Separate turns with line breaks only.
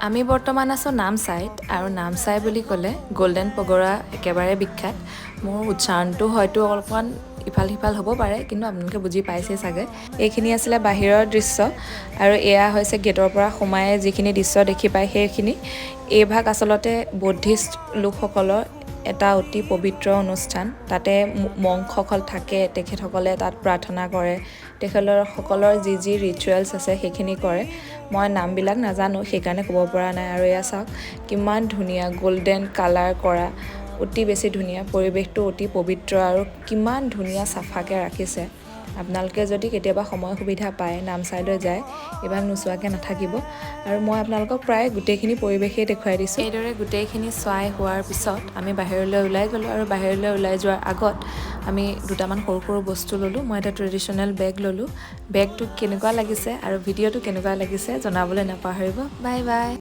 আমি বৰ্তমান আছোঁ নামচাইত আৰু নামচাই বুলি ক'লে গল্ডেন পগোডা একেবাৰে বিখ্যাত। মোৰ উচ্চাৰণটো হয়তো অলপমান ইফাল সিফাল হ'ব পাৰে, কিন্তু আপোনালোকে বুজি পাইছেই চাগে। এইখিনি আছিলে বাহিৰৰ দৃশ্য আৰু এয়া হৈছে গেটৰ পৰা সোমাই যিখিনি দৃশ্য দেখি পায় সেইখিনি। এইভাগ আচলতে বৌদ্ধিষ্ট লোকসকলৰ এটা অতি পবিত্ৰ অনুষ্ঠান। তাতে মংকসকল থাকে, তেখেতসকলে তাত প্ৰাৰ্থনা কৰে, তেখেতসকলৰ যি যি ৰিচুৱেলছ আছে সেইখিনি কৰে। মই নামবিলাক নাজানো, সেইকাৰণে ক'ব পৰা নাই। আৰু এয়া চাওক, কিমান ধুনীয়া গল্ডেন কালাৰ কৰা, অতি বেছি ধুনীয়া। পৰিৱেশটো অতি পবিত্ৰ আৰু কিমান ধুনীয়া চাফাকৈ ৰাখিছে। আপোনালোকে যদি কেতিয়াবা সময় সুবিধা পায়, নামচাইলৈ যায়, এইভাগ নোচোৱাকৈ নাথাকিব। আৰু মই আপোনালোকক প্ৰায় গোটেইখিনি পৰিৱেশেই দেখুৱাই দিছোঁ। এইদৰে গোটেইখিনি চোৱাই হোৱাৰ পিছত আমি বাহিৰলৈ ওলাই গ'লোঁ আৰু বাহিৰলৈ ওলাই যোৱাৰ আগত আমি দুটামান সৰু সৰু বস্তু ল'লোঁ। মই এটা ট্ৰেডিশ্যনেল বেগ ল'লোঁ। বেগটো কেনেকুৱা লাগিছে আৰু ভিডিঅ'টো কেনেকুৱা লাগিছে জনাবলৈ নাপাহৰিব। Bye bye.